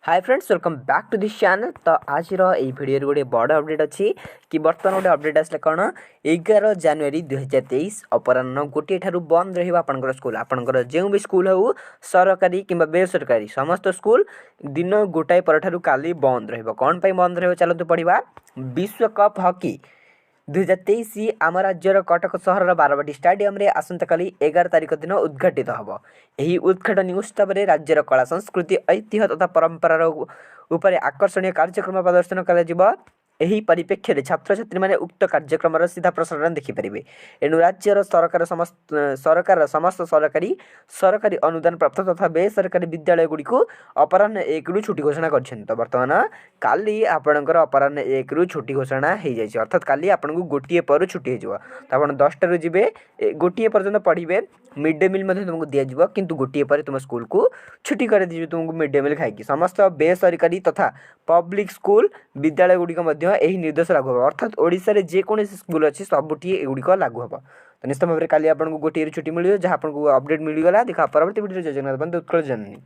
Hi friends, welcome back to this channel. ତ ଆଜିର ଏଇ ଭିଡ଼ିଓରେ ଗୋଟେ ବଡ଼ ଅପଡ଼େଟ୍ ଅଛି କି ବର୍ତ୍ତମାନ ଗୋଟେ ଅପଡ଼େଟ୍ ଆସିଲା କ'ଣ, 11 ଜାନୁଆରୀ 2023 ଅପରାହ୍ନ 1 ଠାରୁ ବନ୍ଦ ରହିବ ଆପଣଙ୍କର ସ୍କୁଲ। ଆପଣଙ୍କର ଯେଉଁ ବି ସ୍କୁଲ ହେଉ, ସରକାରୀ କିମ୍ବା ବେସରକାରୀ, ସମସ୍ତ ସ୍କୁଲ ଦିନ 1 ପରଠାରୁ କାଲି ବନ୍ଦ ରହିବ। କ'ଣ ପାଇଁ ବନ୍ଦ ରହିବ, ଚାଲନ୍ତୁ ପଢ଼ିବା। ବିଶ୍ୱକପ୍ ହକି 2023 ଆମ ରାଜ୍ୟର କଟକ ସହରର ବାରବାଟୀ ଷ୍ଟାଡିୟମରେ ଆସନ୍ତାକାଲି 11 ତାରିଖ ଦିନ ଉଦ୍ଘାଟିତ ହେବ। ଏହି ଉଦ୍ଘାଟନୀ ଉତ୍ସବରେ ରାଜ୍ୟର କଳା, ସଂସ୍କୃତି, ଐତିହ୍ୟ ତଥା ପରମ୍ପରାର ଉପରେ ଆକର୍ଷଣୀୟ କାର୍ଯ୍ୟକ୍ରମ ପ୍ରଦର୍ଶନ କରାଯିବ। ଏହି ପରିପ୍ରେକ୍ଷୀରେ ଛାତ୍ରଛାତ୍ରୀମାନେ ଉକ୍ତ କାର୍ଯ୍ୟକ୍ରମର ସିଧା ପ୍ରସାରଣ ଦେଖିପାରିବେ। ଏଣୁ ରାଜ୍ୟର ସରକାର ସମସ୍ତ ସରକାର ସମସ୍ତ ସରକାରୀ, ସରକାରୀ ଅନୁଦାନ ପ୍ରାପ୍ତ ତଥା ବେସରକାରୀ ବିଦ୍ୟାଳୟଗୁଡ଼ିକୁ ଅପରାହ୍ନ 1ରୁ ଛୁଟି ଘୋଷଣା କରିଛନ୍ତି। ତ ବର୍ତ୍ତମାନ କାଲି ଆପଣଙ୍କର ଅପରାହ୍ନ 1ରୁ ଛୁଟି ଘୋଷଣା ହେଇଯାଇଛି, ଅର୍ଥାତ୍ କାଲି ଆପଣଙ୍କୁ 1 ପରୁ ଛୁଟି ହେଇଯିବ। ତ ଆପଣ 10ଟାରୁ ଯିବେ, 1 ପର୍ଯ୍ୟନ୍ତ ପଢ଼ିବେ। ମିଡ଼୍ ଡେ ମିଲ୍ ମଧ୍ୟ ତୁମକୁ ଦିଆଯିବ, କିନ୍ତୁ 1 ପରେ ତୁମ ସ୍କୁଲକୁ ଛୁଟି କରିଦିଆଯିବ ତୁମକୁ ମିଡ଼୍ ଡେ ମିଲ୍ ଖାଇକି। ସମସ୍ତ ବେସରକାରୀ ତଥା ପବ୍ଲିକ୍ ସ୍କୁଲ ବିଦ୍ୟାଳୟଗୁଡ଼ିକ ମଧ୍ୟ ଏହି ନିର୍ଦ୍ଦେଶ ଲାଗୁ ହେବ, ଅର୍ଥାତ୍ ଓଡ଼ିଶାରେ ଯେକୌଣସି ସ୍କୁଲ ଅଛି ସବୁଠି ଏଗୁଡ଼ିକ ଲାଗୁ ହେବ। ତ ନିଶ୍ଚିତ ଭାବରେ କାଲି ଆପଣଙ୍କୁ 1ରୁ ଛୁଟି ମିଳିବ, ଯାହା ଆପଣଙ୍କୁ ଅପଡ଼େଟ୍ ମିଳିଗଲା। ଦେଖା ପରବର୍ତ୍ତୀ ଭିଡ଼ିଓରେ। ଜୟ ଜଗନ୍ନାଥ, ବନ୍ଦେ ଉତ୍କଳ ଜନନୀ।